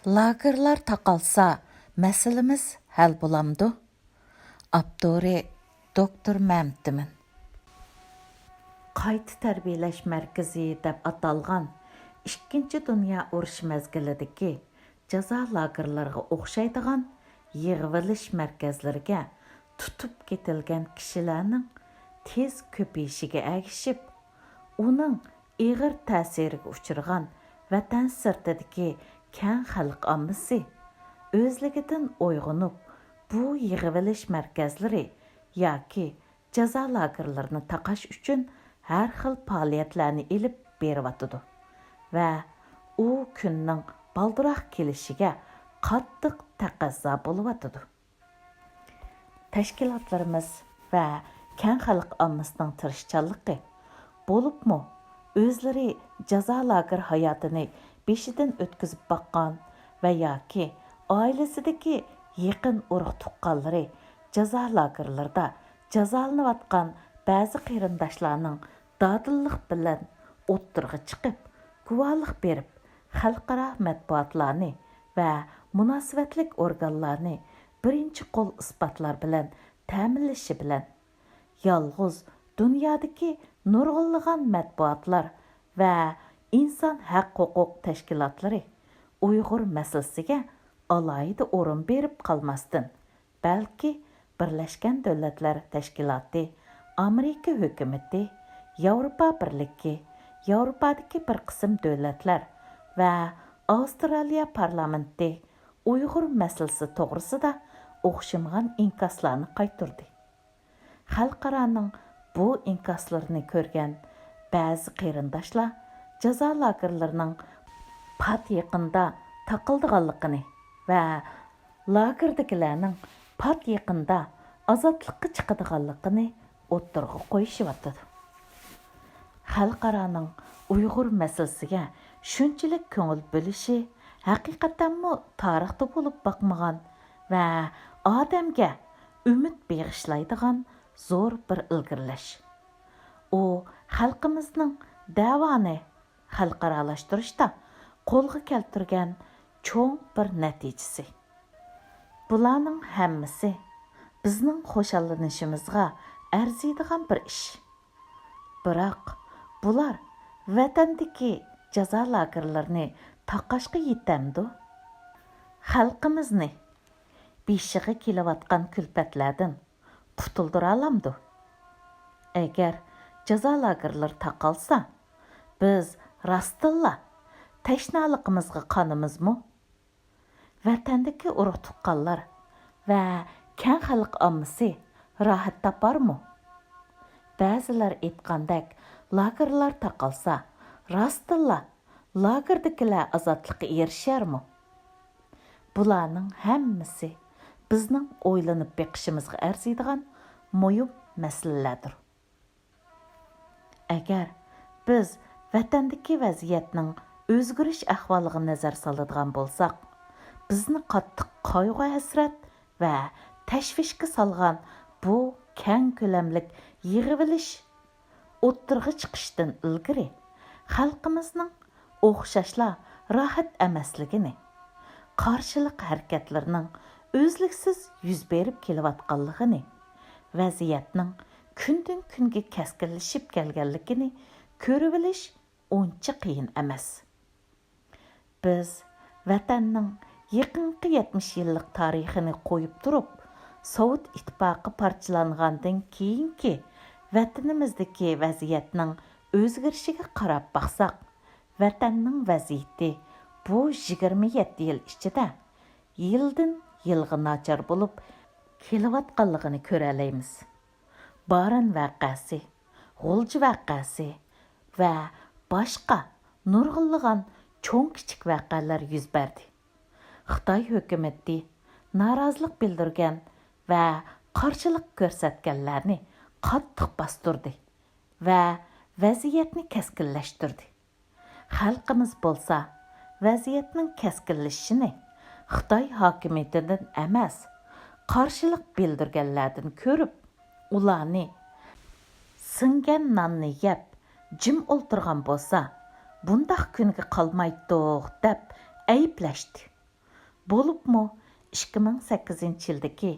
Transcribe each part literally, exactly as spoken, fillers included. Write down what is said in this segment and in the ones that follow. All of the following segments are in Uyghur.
لاگېرلار تاقالسا، مەسىلىمىز ھەل بولامدۇ؟ ئاپتورى: دوكتور مەمتىمىن. قايتا تەربىيەلەش مەركىزى دەپ ئاتالغان ئىككىنچى دۇنيا ئۇرۇشى مەزگىلىدىكى جازا لاگېرلىرىغا ئوخشايدىغان يىغىۋېلىش مەركەزلىرىگە تۇتۇپ كېتىلگەن كىشىلەرنىڭ تېز كۆپىيىشىگە ئەگىشىپ، ئۇنىڭ ئېغىر تەسىرىگە ئۇچرىغان ۋەتەن سىرتىدىكى كەڭ خەلق ئاممىسى ئۆزلۈكىدىن ئويغىنىپ، بۇ يىغىۋېلىش مەركەزلىرى ياكى جازا لاگېرلىرىنى تاقاش ئۈچۈن ھەر خىل پائالىيەتلەرنى ئېلىپ بېرىۋاتىدۇ ۋە ئۇ كۈننىڭ بالدۇراق كېلىشىگە قاتتىق تەقەززا بولۇۋاتىدۇ. تەشكىلاتلىرىمىز ۋە كەڭ خەلق ئاممىسىنىڭ تىرىشچانلىقى، بولۇپمۇ ئۆزلىرى جازا لاگېر ھاياتىنى بېشىدىن ئۆتكۈزۈپ باققان ۋە ياكى ئائىلىسىدىكى يېقىن ئۇرۇق-تۇغقانلىرى جازا لاگېرلىرىدا جازالىنىۋاتقان بەزى قېرىنداشلارنىڭ دادىللىق بىلەن ئوتتۇرىغا چىقىپ، گۇۋاھلىق بېرىپ، خەلقئارا مەتبۇئاتلارنى ۋە مۇناسىۋەتلىك ئورگانلارنى بىرىنچى قول ئىسپاتلار بىلەن تەمىنلىشى بىلەن، يالغۇز دۇنيادىكى نۇرغۇنلىغان مەتبۇئاتلار ۋە ئىنسان ھەق ھوقۇق تەشكىلاتلىرى ئۇيغۇر مەسىلىسىگە ئالاھىدە ئورۇن بېرىپ قالماستىن، بەلكى بىرلەشكەن دۆلەتلەر تەشكىلاتى، ئامېرىكا ھۆكۈمىتى، ياۋروپا بىرلىكى، ياۋروپادىكى بىر قىسىم دۆلەتلەر ۋە ئاۋسترالىيە پارلامېنتى ئۇيغۇر مەسىلىسى توغرىسىدا ئوخشىمىغان ئىنكاسلارنى قايتۇردى. خەلقئارانىڭ بۇ ئىنكاسلىرىنى كۆرگەن بەزى قېرىنداشلار جازا لاگېرلىرىنىڭ پات يېقىندا تاقىلىدىغانلىقىنى ۋە لاگېردىكىلەرنىڭ پات يېقىندا ئازادلىققا چىقىدىغانلىقىنى ئوتتۇرىغا قويۇشۇۋاتىدۇ. خەلقئارانىڭ ئۇيغۇر مەسىلىسىگە شۇنچىلىك كۆڭۈل بۆلۈشى ھەقىقەتەنمۇ تارىختا بولۇپ باقمىغان ۋە ئادەمگە ئۈمىد بېغىشلايدىغان زور بىر ئىلگىرىلەش. ئۇ خەلقىمىزنىڭ دەۋانى خەلقئارالاشتۇرۇشتا قولغا كەلتۈرگەن چوڭ بىر نەتىجىسى. بۇلارنىڭ ھەممىسى بىزنىڭ خۇشاللىنىشىمىزغا ئەرزىيدىغان بىر ئىش. بىراق، بۇلار ۋەتەندىكى جازا لاگېرلىرىنى تاقاشقا يېتەمدۇ؟ خەلقىمىزنى بېشىغا كېلىۋاتقان كۈلپەتلەردىن قۇتۇلدۇرالامدۇ؟ ئەگەر جازا لاگېرلىرى تاقالسا، بىز راستتىنلا تەشنالىقىمىزغا قانىمىزمۇ؟ ۋەتەندىكى ئۇرۇق-تۇغقانلار ۋە كەڭ خەلق ئاممىسى راھەت تاپارمۇ؟ بەزىلەر ئېيتقاندەك، لاگېرلار تاقالسا، راستتىنلا لاگېردىكىلەر ئازادلىققا ئېرىشەرمۇ؟ بۇلارنىڭ ھەممىسى بىزنىڭ ئويلىنىپ بېقىشىمىزغا ئەرزىيدىغان مۇھىم مەسىلىلەردۇر. ئەگەر بىز ۋەتەندىكى ۋەزىيەتنىڭ ئۆزگىرىش ئەھۋالىغا نەزەر سالىدىغان بولساق، بىزنى قاتتىق قايغۇ-ھەسرەت ۋە تەشۋىشكە سالغان بۇ كەڭ كۆلەملىك يىغىۋېلىش ئوتتۇرىغا چىقىشتىن ئىلگىرى، خەلقىمىزنىڭ ئوخشاشلا راھەت ئەمەسلىكىنى، قارشىلىق ھەرىكەتلىرىنىڭ ئۈزلۈكسىز يۈز بېرىپ كېلىۋاتقانلىقىنى، ۋەزىيەتنىڭ كۈندىن-كۈنگە كەسكىنلىشىپ كەلگەنلىكىنى كۆرۈۋېلىش ئۇنچە قىيىن ئەمەس. بىز ۋەتەننىڭ يېقىنقى يەتمىش يىللىق تارىخىنى قويۇپ تۇرۇپ، سوۋېت ئىتتىپاقى پارچىلانغاندىن كېيىنكى ۋەتىنىمىزدىكى ۋەزىيەتنىڭ ئۆزگىرىشىگە قاراپ باقساق، ۋەتەننىڭ ۋەزىيىتى بۇ يىگىرمە يەتتە يىل ئىچىدە يىلدىن يىلغا ناچار بولۇپ كېلىۋاتقانلىقىنى كۆرەلەيمىز. بارىن ۋەقەسى، غۇلجا ۋەقەسى ۋە باشقا نۇرغۇنلىغان چوڭ-كىچىك ۋەقەلەر يۈز بەردى. خىتاي ھۆكۈمىتى نارازىلىق بىلدۈرگەن ۋە قارشىلىق كۆرسەتكەنلەرنى قاتتىق باستۇردى ۋە ۋەزىيەتنى كەسكىنلەشتۈردى. خەلقىمىز بولسا ۋەزىيەتنىڭ كەسكىنلىشىشىنى خىتاي ھاكىمىيىتىدىن ئەمەس، قارشىلىق بىلدۈرگەنلەردىن كۆرۈپ، ئۇلارنى «سىڭگەن ناننى يەپ، جىم ئولتۇرغان بولسا، بۇنداق كۈنگە قالمايتتۇق» دەپ ئەيىبلەشتى. بولۇپمۇ ئىككى مىڭ سەككىزىنچى يىلدىكى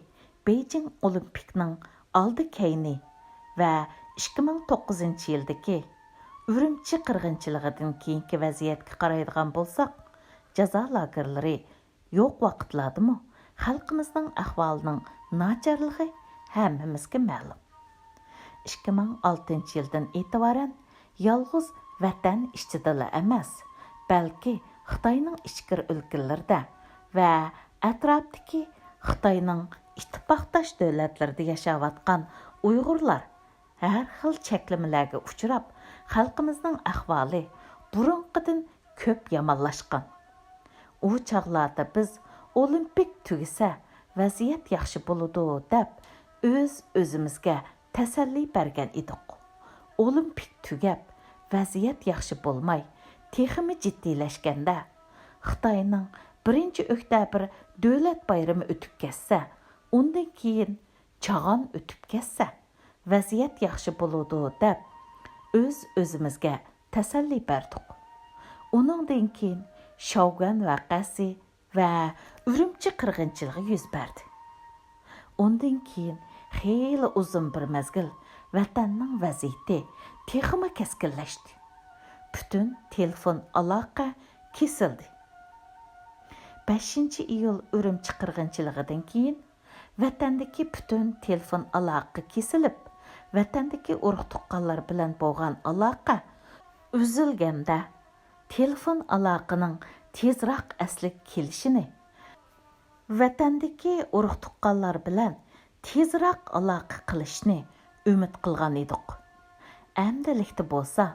بېيجىڭ ئولىمپىكنىڭ ئالدى كەينى ۋە ئىككى مىڭ توققۇزىنچى يىلدىكى ئۈرۈمچى قىرغىنچىلىقىدىن كېيىنكى ۋەزىيەتكە قارايدىغان بولساق، جازا لاگېرلىرى يوق ۋاقىتلاردىمۇ خەلقىمىزنىڭ ئەھۋالىنىڭ ناچارلىقى ھەممىمىزگە مەلۇم. ئىككى مىڭ ئالتىنچى يىلدىن ئېتىبارەن يالغۇز ۋەتەن ئىچىدىلا ئەمەس، بەلكى خىتاينىڭ ئىچكىرى ئۆلكىلىرىدە ۋە ئەتراپتىكى خىتاينىڭ ئىتتىپاقداش دۆلەتلىرىدە ياشاۋاتقان ئۇيغۇرلار ھەر خىل چەكلىمىلەرگە ئۇچراپ، خەلقىمىزنىڭ ئەھۋالى بۇرۇنقىدىن كۆپ يامانلاشقان. ئۇ چاغلاردا بىز ئولىمپىك تۈگىسە، ۋەزىيەت ياخشى بولىدۇ دەپ ئۆز-ئۆزىمىزگە تەسەللى بەرگەن ئىدۇق. ئولىمپىك تۈگەپ، ۋەزىيەت ياخشى بولماي، تېخىمۇ جىددىيلەشكەندە، خىتاينىڭ بىرىنچى ئۆكتەبىر دۆلەت بايرىمى ئۆتۈپ كەتسە، ئۇندىن كېيىن چاغان ئۆتۈپ كەتسە، ۋەزىيەت ياخشى بولىدۇ دەپ ئۆز-ئۆزىمىزگە تەسەللى بەردۇق. ئۇنىڭدىن كېيىن شاۋگۈەن ۋەقەسى ۋە ئۈرۈمچى قىرغىنچىلىقى يۈز بەردى. ئۇندىن كېيىن خېلى ئۇزۇن بىر مەزگىل ۋەتەننىڭ ۋەزىيىتى تېخىمۇ كەسكىنلەشتى. پۈتۈن تېلېفون ئالاقە كېسىلدى. بەشىنچى ئىيۇل ئۈرۈمچى قىرغىنچىلىقىدىن كېيىن ۋەتەندىكى پۈتۈن تېلېفون ئالاقە كېسىلىپ، ۋەتەندىكى ئۇرۇق-تۇغقانلار بىلەن بولغان ئالاقە ئۈزۈلگەندە، تېلېفون ئالاقىنىڭ تېزراق ئەسلىگە كېلىشىنى، ۋەتەندىكى ئۇرۇق-تۇغقانلار بىلەن تېزراق ئالاقە قىلىشنى ئۈمىد قىلغان ئىدۇق. ئەمدىلىكتە بولسا،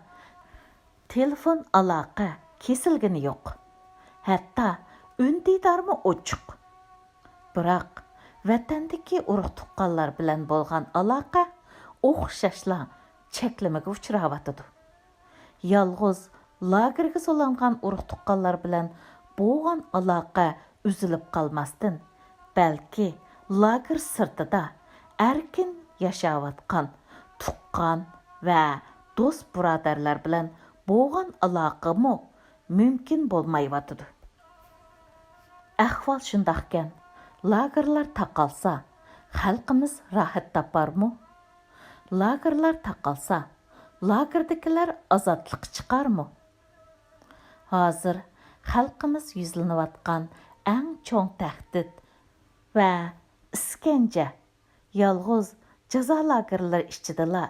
تېلېفون ئالاقە كېسىلگىنى يوق. ھەتتا ئۈندىدارمۇ ئوچۇق. بىراق، ۋەتەندىكى ئۇرۇق-تۇغقانلار بىلەن بولغان ئالاقە ئوخشاشلا چەكلىمىگە ئۇچراۋاتىدۇ. يالغۇز لاگېرغا سولانغان ئۇرۇق-تۇغقانلار بىلەن بولغان ئالاقە ئۈزۈلۈپ قالماستىن، بەلكى لاگېر سىرتىدا ئەركىن ياشاۋاتقان تۇغقان ۋە دوست-بۇرادەرلەر بىلەن بولغان ئالاقىمۇ مۇمكىن بولمايۋاتىدۇ. ئەھۋال شۇنداقكەن، لاگېرلار تاقالسا، خەلقىمىز راھەت تاپارمۇ؟ لاگېرلار تاقالسا، لاگېردىكىلەر ئازادلىققا چىقارمۇ؟ ھازىر خەلقىمىز يۈزلىنىۋاتقان ئەڭ چوڭ تەھدىت ۋە ئىسكەنجە يالغۇز جازا لاگېرلىرى ئىچىدىلا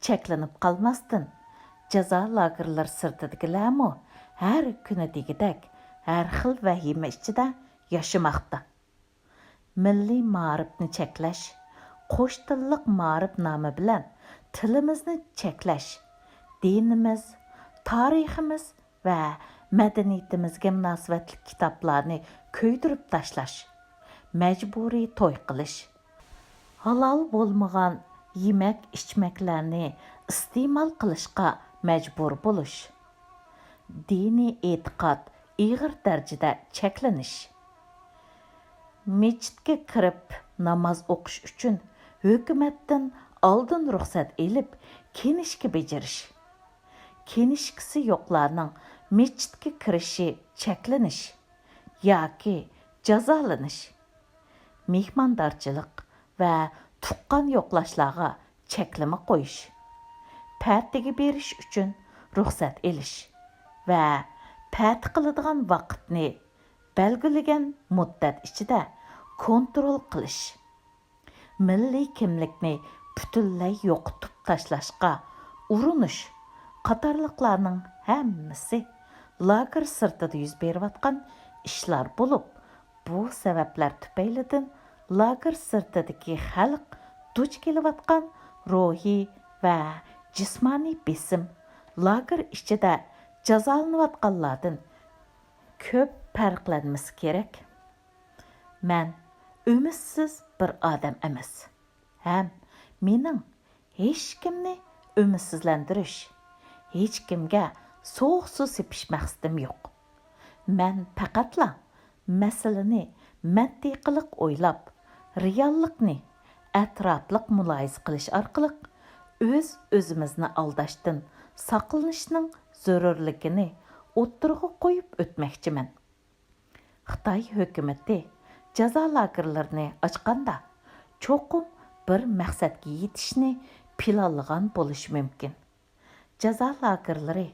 چەكلىنىپ قالماستىن، جازا لاگېرلىرى سىرتىدىكىلەرمۇ ھەر كۈنى دېگۈدەك ھەر خىل ۋەھىمە ئىچىدە ياشىماقتا. مىللىي مائارىپنى چەكلەش، قوش تىللىق مائارىپ نامى بىلەن تىلىمىزنى چەكلەش، دىنىمىز، تارىخىمىز ۋە مەدەنىيىتىمىزگە مۇناسىۋەتلىك كىتابلارنى كۆيدۈرۈپ تاشلاش، مەجبۇرىي توي قىلىش، ھالال بولمىغان يېمەك-ئىچمەكلەرنى ئىستېمال قىلىشقا مەجبۇر بولۇش، دىنىي ئېتىقاد ئېغىر دەرىجىدە چەكلىنىش، مەسچىتكە كىرىپ ناماز ئوقۇش ئۈچۈن ھۆكۈمەتتىن ئالدىن رۇخسەت ئېلىپ، كىنىشكا بېجىرىش، كىنىشكىسى يوقلارنىڭ مەسچىتكە كىرىشى چەكلىنىش ياكى جازالىنىش، مېھماندارچىلىق ۋە تۇغقان يوقلاشلارغا چەكلىمە قويۇش، پەتىگە بېرىش ئۈچۈن رۇخسەت ئېلىش ۋە پەتە قىلىدىغان ۋاقىتنى بەلگىلىگەن مۇددەت ئىچىدە كونترول قىلىش، مىللىي كىملىكنى پۈتۈنلەي يوقىتىپ تاشلاشقا ئۇرۇنۇش قاتارلىقلارنىڭ ھەممىسى لاگېر سىرتىدا يۈز بېرىۋاتقان ئىشلار بولۇپ، بۇ سەۋەبلەر تۈپەيلىدىن لاگېر سىرتىدىكى خەلق دۇچ كېلىۋاتقان روھىي ۋە جىسمانىي بېسىم لاگېر ئىچىدە جازالىنىۋاتقانلاردىن كۆپ پەرقلەنمىسى كېرەك. مەن ئۈمىدسىز بىر ئادەم ئەمەس. ھەم مېنىڭ ھېچكىمنى ئۈمىدسىزلەندۈرۈش، ھېچكىمگە سوغۇق سۇ سېپىش مەقسىتىم يوق. مەن پەقەتلا مەسىلىنى مەنتىقىلىق ئويلاپ، رېئاللىقنى ئەتراپلىق مۇلاھىزە قىلىش ئارقىلىق ئۆز-ئۆزىمىزنى ئالداشتىن ساقلىنىشنىڭ زۆرۈرلۈكىنى ئوتتۇرىغا قويۇپ ئۆتمەكچىمەن. خىتاي ھۆكۈمىتى جازا لاگېرلىرىنى ئاچقاندا، چوقۇم بىر مەقسەتكە يېتىشنى پىلانلىغان بولۇشى مۇمكىن. جازا لاگېرلىرى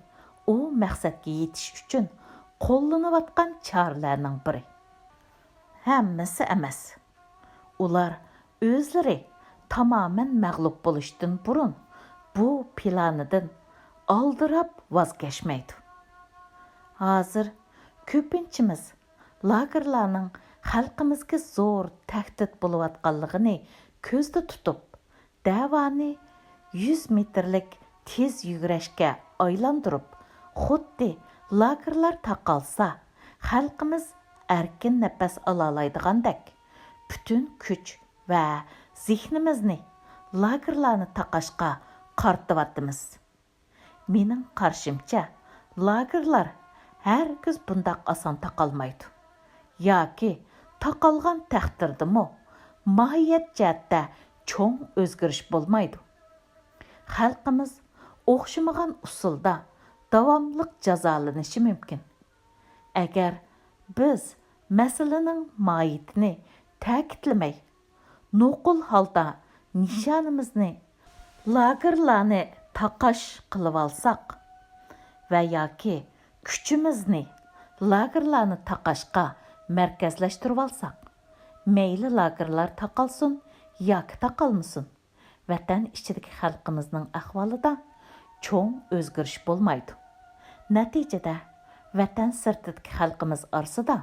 ئۇ مەقسەتكە يېتىش ئۈچۈن قوللىنىۋاتقان چارىلەرنىڭ بىرى. ھەممىسى ئەمەس. ئۇلار ئۆزلىرى تامامەن مەغلۇپ بولۇشتىن بۇرۇن بۇ پىلانىدىن ئالدىراپ ۋاز كەچمەيدۇ. ھازىر كۆپىنچىمىز لاگېرلارنىڭ خەلقىمىزگە زور تەھدىت بولۇۋاتقانلىقىنى كۆزدە تۇتۇپ، دەۋانى يۈز مېتىرلىك تېز يۈگۈرۈشكە ئايلاندۇرۇپ، خۇددى لاگېرلار تاقالسا، خەلقىمىز ئەركىن نەپەس ئالالايدىغاندەك، پۈتۈن كۈچ ۋە زېھنىمىزنى لاگېرلارنى تاقاشقا قارىتىۋاتىمىز. مېنىڭ قارىشىمچە، لاگېرلار ھەرگىز بۇنداق ئاسان تاقالمايدۇ. ياكى تاقالغان تەقدىردىمۇ ماھىيەت جەھەتتە چوڭ ئۆزگىرىش بولمايدۇ. خەلقىمىز ئوخشىمىغان ئۇسۇلدا داۋاملىق جازالىنىشى مۇمكىن. ئەگەر بىز مەسىلىنىڭ ماھىيىتىنى تەكىتلىمەي، نوقۇل ھالدا نىشانىمىزنى لاگېرلارنى تاقاش قىلىۋالساق ۋە ياكى كۈچىمىزنى لاگېرلارنى تاقاشقا مەركەزلەشتۈرۈۋالساق، مەيلى لاگېرلار تاقالسۇن ياكى تاقالمىسۇن، ۋەتەن ئىچىدىكى خەلقىمىزنىڭ ئەھۋالىدا چوڭ ئۆزگىرىش بولمايدۇ. نەتىجىدە، ۋەتەن سىرتىدىكى خەلقىمىز ئارىسىدا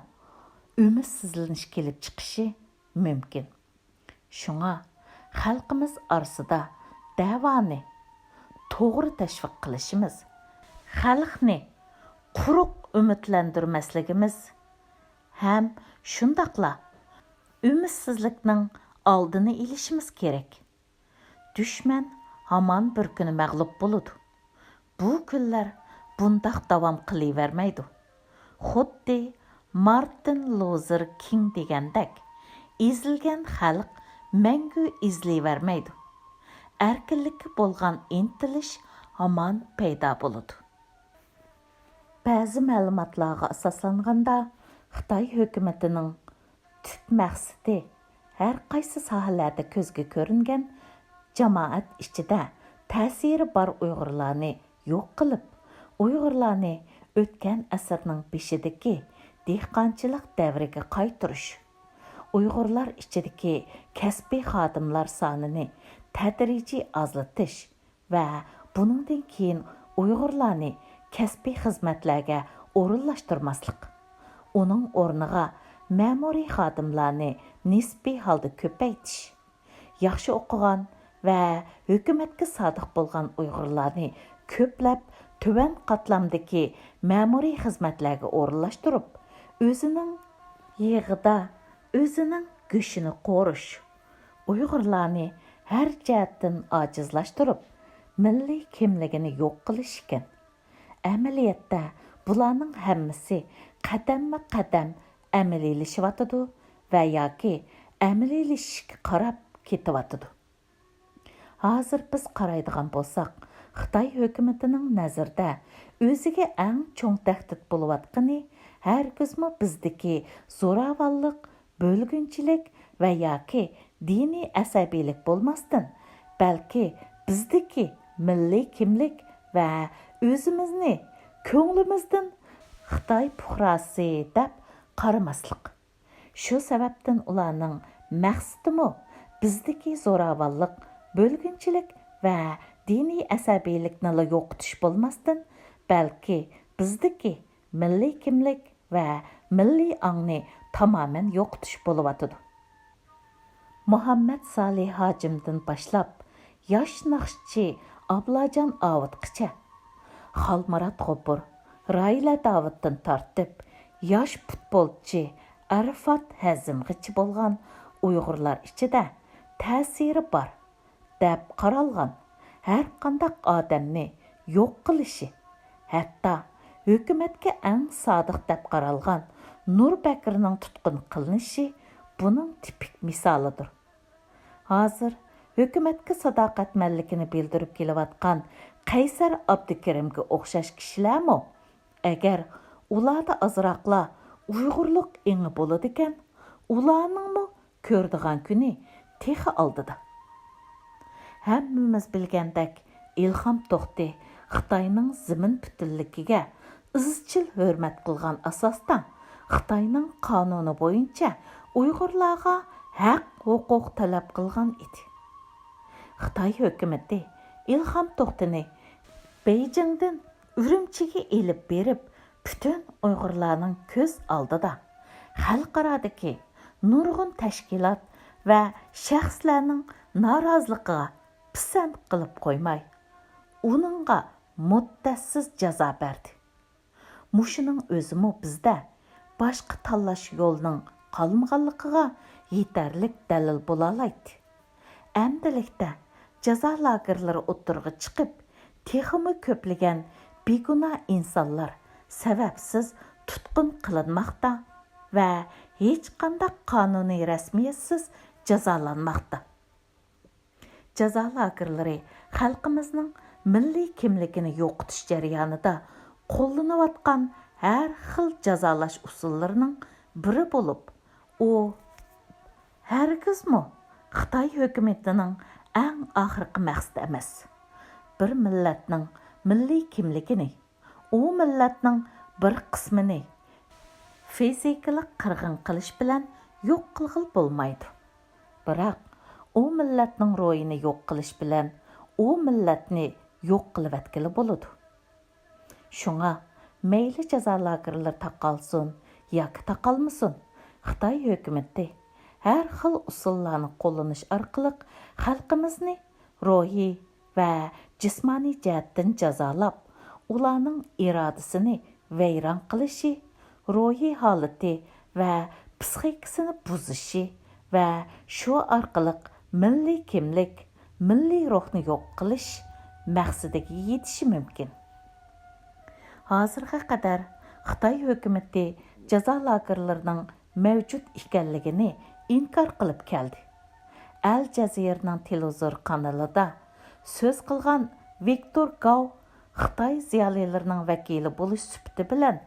ئۈمىدسىزلىنىش كېلىپ چىقىشى مۇمكىن. شۇڭا، خەلقىمىز ئارىسىدا دەۋانى توغرا تەشۋىق قىلىشىمىز، خەلقنى قۇرۇق ئۈمىدلەندۈرمەسلىكىمىز ھەم شۇنداقلا ئۈمىدسىزلىكنىڭ ئالدىنى ئېلىشىمىز كېرەك. دۈشمەن ھامان بىر كۈنى مەغلۇپ بولىدۇ. بۇ كۈنلەر بۇنداق داۋام قىلىۋەرمەيدۇ. خۇددى مارتىن لۇزېر كىڭ دېگەندەك، ئېزىلگەن خەلق مەڭگۈ ئېزىلىۋەرمەيدۇ. ئەركىنلىككە بولغان ئىنتىلىش ھامان پەيدا بولىدۇ. بەزى مەلۇماتلارغا ئاساسلانغاندا، خىتاي ھۆكۈمىتىنىڭ تۈپ مەقسىتى ھەر قايسى ساھەلەردە كۆزگە كۆرۈنگەن جامائەت ئىچىدە تەسىرى بار ئۇيغۇرلارنى يوق قىلىپ، ئۇيغۇرلارنى ئۆتكەن ئەسىرنىڭ بېشىدىكى دېھقانچىلىق دەۋرىگە قايتۇرۇش، ئۇيغۇرلار ئىچىدىكى كەسپىي خادىملار سانىنى تەدرىجىي ئازلىتىش، ۋە بۇنىڭدىن كېيىن ئۇيغۇرلارنى كەسپىي خىزمەتلەرگە ئورۇنلاشتۇرماسلىق، ئۇنىڭ ئورنىغا مەمۇرىي خادىملارنى نىسپىي ھالدا كۆپەيتىش، ياخشى ئوقۇغان ۋە ھۆكۈمەتكە سادىق بولغان ئۇيغۇرلارنى كۆپلەپ تۆۋەن قاتلامدىكى مەمۇرىي خىزمەتلەرگە ئورۇنلاشتۇرۇپ، ئۆزىنىڭ يېغىدا ئۆزىنىڭ گۆشىنى قورۇش، ئۇيغۇرلارنى ھەر جەھەتتىن ئاجىزلاشتۇرۇپ، مىللىي كىملىكىنى يوق قىلىش ئىكەن. ئەمەلىيەتتە بۇلارنىڭ ھەممىسى قەدەممۇ قەدەم ئەمەلىيلىشىۋاتىدۇ ۋە ياكى ئەمەلىيلىشىشكە قاراپ كېتىۋاتىدۇ. ھازىر بىز قارايدىغان بولساق، خىتاي ھۆكۈمىتىنىڭ نەزىرىدە ئۆزىگە ئەڭ چوڭ تەھدىت بولۇۋاتقىنى ھەرگىزمۇ بىزدىكى زوراۋانلىق، بۆلگۈنچىلىك ۋە ياكى دىنىي ئەسەبىيلىك بولماستىن، بەلكى بىزدىكى مىللىي كىملىك ۋە ئۆزىمىزنى كۆڭلىمىزدىن خىتاي پۇقراسى دەپ قارىماسلىق. شۇ سەۋەبتىن ئۇلارنىڭ مەقسىتىمۇ بىزدىكى زوراۋانلىق، بۆلگۈنچىلىك ۋە دىنىي ئەسەبىيلىكنىلا يوقىتىش بولماستىن، بەلكى بىزدىكى مىللىي كىملىك ۋە مىللىي ئاڭنى تامامەن يوقىتىش بولۇۋاتىدۇ. مۇھەممەد سالىھ ھاجىمدىن باشلاپ، ياش ناخشىچى ئابلاجان ئاۋۇتقىچە، خالمۇرات غوپۇر، راھىلە داۋۇتتىن تارتىپ، ياش پۇتبولچى ئەرفات ھەزىمغىچە بولغان ئۇيغۇرلار ئىچىدە تەسىرى بار دەپ قارالغان ھەرقانداق ئادەمنى يوق قىلىشى، ھەتتا ھۆكۈمەتكە ئەڭ سادىق دەپ قارالغان نۇر بەكرىنىڭ تۇتقۇن قىلىنىشى بۇنىڭ تىپىك مىسالىدۇر. ھازىر ھۆكۈمەتكە ساداقەتمەنلىكىنى بىلدۈرۈپ كېلىۋاتقان قەيسەر ئابدۇكېرىمگە ئوخشاش كىشىلەرمۇ، ئەگەر ئۇلاردا ئازراقلا ئۇيغۇرلۇق ئېڭى بولىدىكەن، ئۇلارنىڭمۇ كۆرىدىغان كۈنى تېخى ئالدىدا. ھەممىمىز بىلگەندەك، ئىلھام توختى خىتاينىڭ زېمىن پۈتۈنلۈكىگە ئىزچىل ھۆرمەت قىلغان ئاساستا، خىتاينىڭ قانۇنى بويىچە ئۇيغۇرلارغا ھەق-ھوقۇق تەلەپ قىلغان ئىدى. خىتاي ھۆكۈمىتى ئىلھام توختىنى بېيجىڭدىن ئۈرۈمچىگە ئېلىپ بېرىپ، پۈتۈن ئۇيغۇرلارنىڭ كۆز ئالدىدا، خەلقئارادىكى نۇرغۇن تەشكىلات ۋە شەخسلەرنىڭ نارازىلىقىغا پىسەنت قىلىپ قويماي، ئۇنىڭغا مۇددەتسىز جازا بەردى. مۇشۇنىڭ ئۆزىمۇ بىزدە باشقا تاللاش يولىنىڭ قالمىغانلىقىغا يېتەرلىك دەلىل بولالايتتى. ئەمدىلىكتە جازا لاگېرلىرى ئوتتۇرىغا چىقىپ، تېخىمۇ كۆپلىگەن بىگۇناھ ئىنسانلار سەۋەبسىز تۇتقۇن قىلىنماقتا ۋە ھېچقانداق قانۇنىي رەسمىيەتسىز جازالانماقتا. جازا لاگېرلىرى خەلقىمىزنىڭ مىللىي كىملىكىنى يوقىتىش جەريانىدا قوللىنىۋاتقان ھەر خىل جازالاش ئۇسۇللىرىنىڭ بىرى بولۇپ، ئۇ ھەرگىزمۇ خىتاي ھۆكۈمىتىنىڭ ئەڭ ئاخىرقى مەقسىتى ئەمەس. بىر مىللەتنىڭ مىللىي كىملىكىنى، ئۇ مىللەتنىڭ بىر قىسمىنى فىزىكىلىق قىرغىن قىلىش بىلەن يوق قىلغىلى بولمايدۇ. بىراق، ئۇ مىللەتنىڭ روھىنى يوق قىلىش بىلەن ئۇ مىللەتنى يوق قىلىۋەتكىلى بولىدۇ. شۇڭا، مەيلى جازا لاگېرلىرى تاقالسۇن ياكى تاقالمىسۇن، خىتاي ھۆكۈمىتى ھەر خىل ئۇسۇللارنى قوللىنىش ئارقىلىق خەلقىمىزنى روھىي ۋە جىسمانىي جەھەتتىن جازالاپ، ئۇلارنىڭ ئىرادىسىنى ۋەيران قىلىشى، روھىي ھالىتى ۋە پىسخىكىسىنى بۇزۇشى ۋە شۇ ئارقىلىق مىللىي كىملىك، مىللىي روھنى يوق قىلىش مەقسىتىگە يېتىشى مۇمكىن. ھازىرغا قەدەر خىتاي ھۆكۈمىتى جازا لاگېرلىرىنىڭ مەۋجۇت ئىكەنلىكىنى ئىنكار قىلىپ كەلدى. ئەل جەزىرىنىڭ تېلېۋىزور قانىلىدا سۆز قىلغان ۋىكتور گاۋ خىتاي زىيالىيلىرىنىڭ ۋەكىلى بولۇش سۈپىتى بىلەن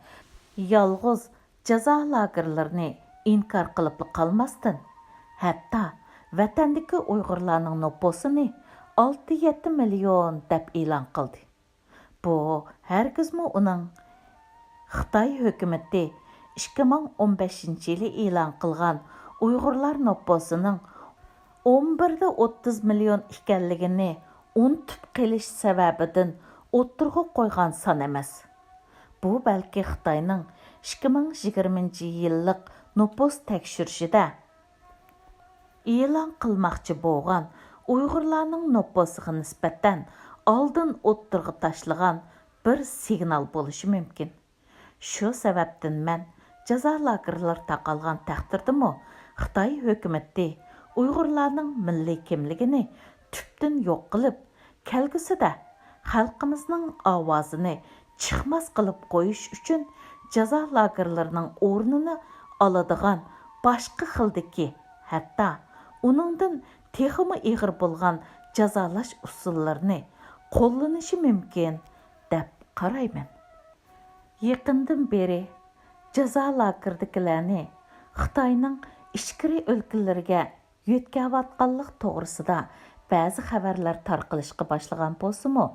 يالغۇز جازا لاگېرلىرىنى ئىنكار قىلىپلا قالماستىن، ھەتتا ۋەتەندىكى ئۇيغۇرلارنىڭ نوپۇسىنى ئالتە يەتتە مىليون دەپ ئېلان قىلدى. بۇ ھەرگىزمۇ ئۇنىڭ خىتاي ھۆكۈمىتى ئىككى مىڭ ئون بەشىنچى يىلى ئېلان قىلغان ئۇيغۇرلار نوپۇسىنىڭ ئون بىردە ئوتتۇز مىليون ئىكەنلىكىنى ئۇنتۇپ قېلىش سەۋەبىدىن ئوتتۇرىغا قويغان سان ئەمەس. بۇ بەلكى خىتاينىڭ ئىككى مىڭ يىگىرمىنچى يىللىق نوپۇس تەكشۈرۈشىدە ئېلان قىلماقچى بولغان ئۇيغۇرلارنىڭ نوپۇسىغا نىسبەتەن ئالدىن ئوتتۇرىغا تاشلىغان بىر سىگنال بولۇشى مۇمكىن. شۇ سەۋەبتىن مەن جازا لاگېرلىرى تاقالغان تەقدىردىمۇ خىتاي ھۆكۈمىتى ئۇيغۇرلارنىڭ مىللىي كىملىكىنى تۈپتىن يوق قىلىپ، كەلگۈسىدە خەلقىمىزنىڭ ئاۋازىنى چىقماس قىلىپ قويۇش ئۈچۈن جازا لاگېرلىرىنىڭ ئورنىنى ئالىدىغان باشقا خىلدىكى، ھەتتا ئۇنىڭدىن تېخىمۇ ئېغىر بولغان جازالاش ئۇسۇللىرىنى قوللىنىشى مۇمكىن، دەپ قارايمەن. يېقىندىن بېرى جازا لاگېرىدىكىلەرنى خىتاينىڭ ئىچكىرى ئۆلكىلىرىگە يۆتكەۋاتقانلىق توغرىسىدا بەزى خەۋەرلەر تارقىلىشقا باشلىغان بولسىمۇ،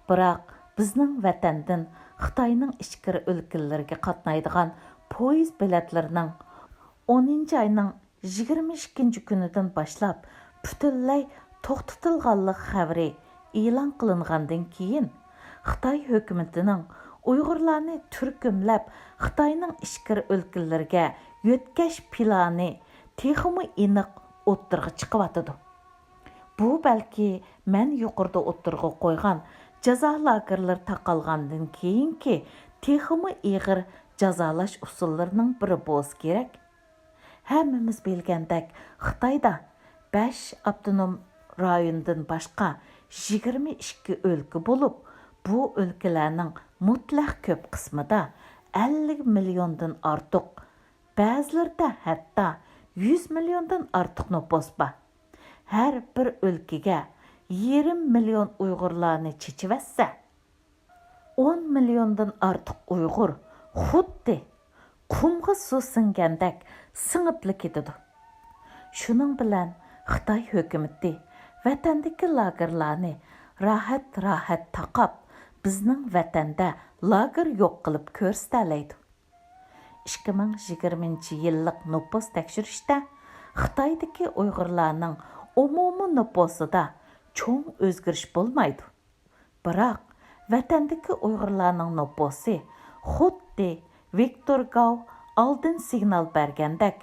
بىراق بىزنىڭ ۋەتەندىن خىتاينىڭ ئىچكىرى ئۆلكىلىرىگە قاتنايدىغان پويىز بېلەتلىرىنىڭ ئونىنچى ئاينىڭ يىگىرمە ئىككىنچى كۈنىدىن باشلاپ پۈتۈنلەي توختىتىلغانلىق خەۋىرى ئېلان قىلىنغاندىن كېيىن، خىتاي ھۆكۈمىتىنىڭ ئۇيغۇرلارنى تۈركۈملەپ خىتاينىڭ ئىچكىرى ئۆلكىلىرىگە يۆتكەش پىلانى تېخىمۇ ئېنىق ئوتتۇرىغا چىقىۋاتىدۇ. بۇ بەلكى مەن يۇقىرىدا ئوتتۇرىغا قويغان جازا لاگېرلىرى تاقالغاندىن كېيىنكى تېخىمۇ ئېغىر جازالاش ئۇسۇللىرىنىڭ بىرى بولسا كېرەك. ھەممىمىز بىلگەندەك، خىتايدا بەش ئاپتونوم رايوندىن باشقا يىگىرمە ئىككى ئۆلكە بولۇپ، بۇ ئۆلكىلەرنىڭ مۇتلەق كۆپ قىسمىدا ئەللىك مىليوندىن ئارتۇق، بەزىلىرىدە ھەتتا يۈز مىليوندىن ئارتۇق نوپۇس بار. ھەر بىر ئۆلكىگە يېرىم مىليون ئۇيغۇرلارنى چېچىۋەتسە، ئون مىليوندىن ئارتۇق ئۇيغۇر خۇددى قۇمغا سۇ سىڭگەندەك سىڭىپلا كېتىدۇ. شۇنىڭ بىلەن خىتاي ھۆكۈمىتى ۋەتەندىكى لاگېرلارنى راھەت-راھەت تاقاپ، بىزنىڭ ۋەتەندە لاگېر يوق قىلىپ كۆرسىتەلەيدۇ. ئىككى مىڭ يىگىرمىنچى يىللىق نوپۇس تەكشۈرۈشتە خىتايدىكى ئۇيغۇرلارنىڭ ئومۇمىي نوپۇسىدا چوڭ ئۆزگىرىش بولمايدۇ. بىراق، ۋەتەندىكى ئۇيغۇرلارنىڭ نوپۇسى خۇددى ۋىكتور گاۋ ئالدىن سىگنال بەرگەندەك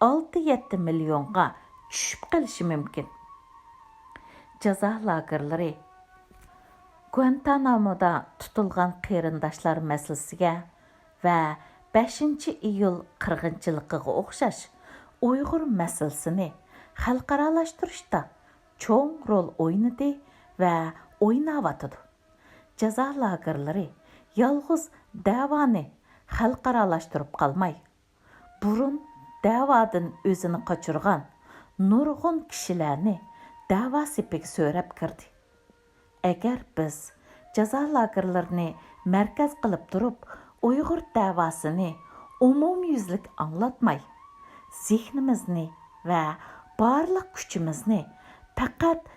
ئالتە-يەتتە مىليونغا چۈشۈپ قېلىشى مۇمكىن. جازا لاگېرلىرى، گۇانتانامودا تۇتۇلغان قېرىنداشلار مەسىلىسىگە ۋە بەشىنچى ئىيۇل قىرغىنچىلىقىغا ئوخشاش ئۇيغۇر مەسىلىسىنى خەلقئارالاشتۇرۇشتا چوڭ رول ئوينىدى ۋە ئويناۋاتىدۇ. جازا لاگېرلىرى يالغۇز دەۋانى خەلقئارالاشتۇرۇپ قالماي، بۇرۇن دەۋادىن ئۆزىنى قاچۇرغان نۇرغۇن كىشىلەرنى دەۋا سېپىگە سۆرەپ كىردى. ئەگەر بىز جازا لاگېرلىرىنى مەركەز قىلىپ تۇرۇپ، ئۇيغۇر دەۋاسىنى ئومۇميۈزلۈك ئاڭلاتماي، زېھنىمىزنى ۋە بارلىق كۈچىمىزنى پەقەت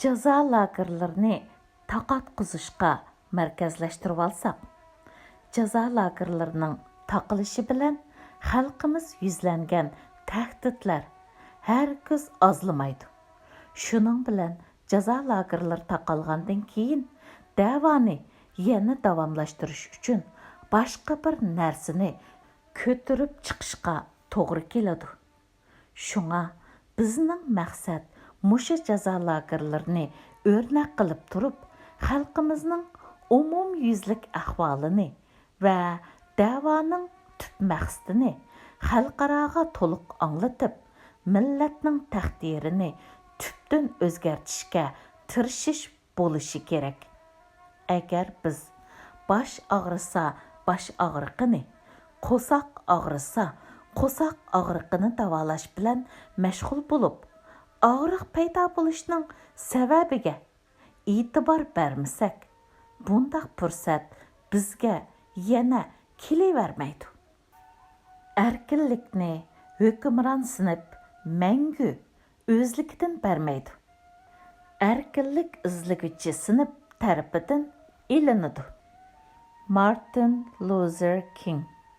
جازا لاگېرلىرىنى تاقاتقۇزۇشقا مەركەزلەشتۈرۈۋالساق، جازا لاگېرلىرىنىڭ تاقىلىشى بىلەن خەلقىمىز يۈزلەنگەن تەھدىتلەر ھەرگىز ئازلىمايدۇ. شۇنىڭ بىلەن جازا لاگېرلىرى تاقالغاندىن كېيىن، دەۋانى يەنە داۋاملاشتۇرۇش ئۈچۈن باشقا بىر نەرسىنى كۆتۈرۈپ چىقىشقا توغرا كېلىدۇ. شۇڭا بىزنىڭ مەقسەت مۇشۇ جازا لاگېرلىرىنى ئۆرنەك قىلىپ تۇرۇپ، خەلقىمىزنىڭ ئومۇميۈزلۈك ئەھۋالىنى ۋە دەۋانىڭ تۈپ مەقسىتىنى خەلقئاراغا تولۇق ئاڭلىتىپ، مىللەتنىڭ تەقدىرىنى تۈپتىن ئۆزگەرتىشكە تىرىشىش بولۇشى كېرەك. ئەگەر بىز باش ئاغرىسا باش ئاغرىقىنى، قورساق ئاغرىسا قورساق ئاغرىقىنى داۋالاش بىلەن مەشغۇل بولۇپ، ئاغرىق پەيدا بولۇشنىڭ سەۋەبىگە ئېتىبار بەرمىسەك، بۇنداق پۇرسەت بىزگە يەنە كېلىۋەرمەيدۇ. ئەركىنلىكنى ھۆكۈمران سىنىپ مەڭگۈ ئۆزلۈكىدىن بەرمەيدۇ. ئەركىنلىك ئىزلىگۈچى سىنىپ تەرىپىدىن ئېلىنىدۇ. مارتىن لۇزېر كىڭ.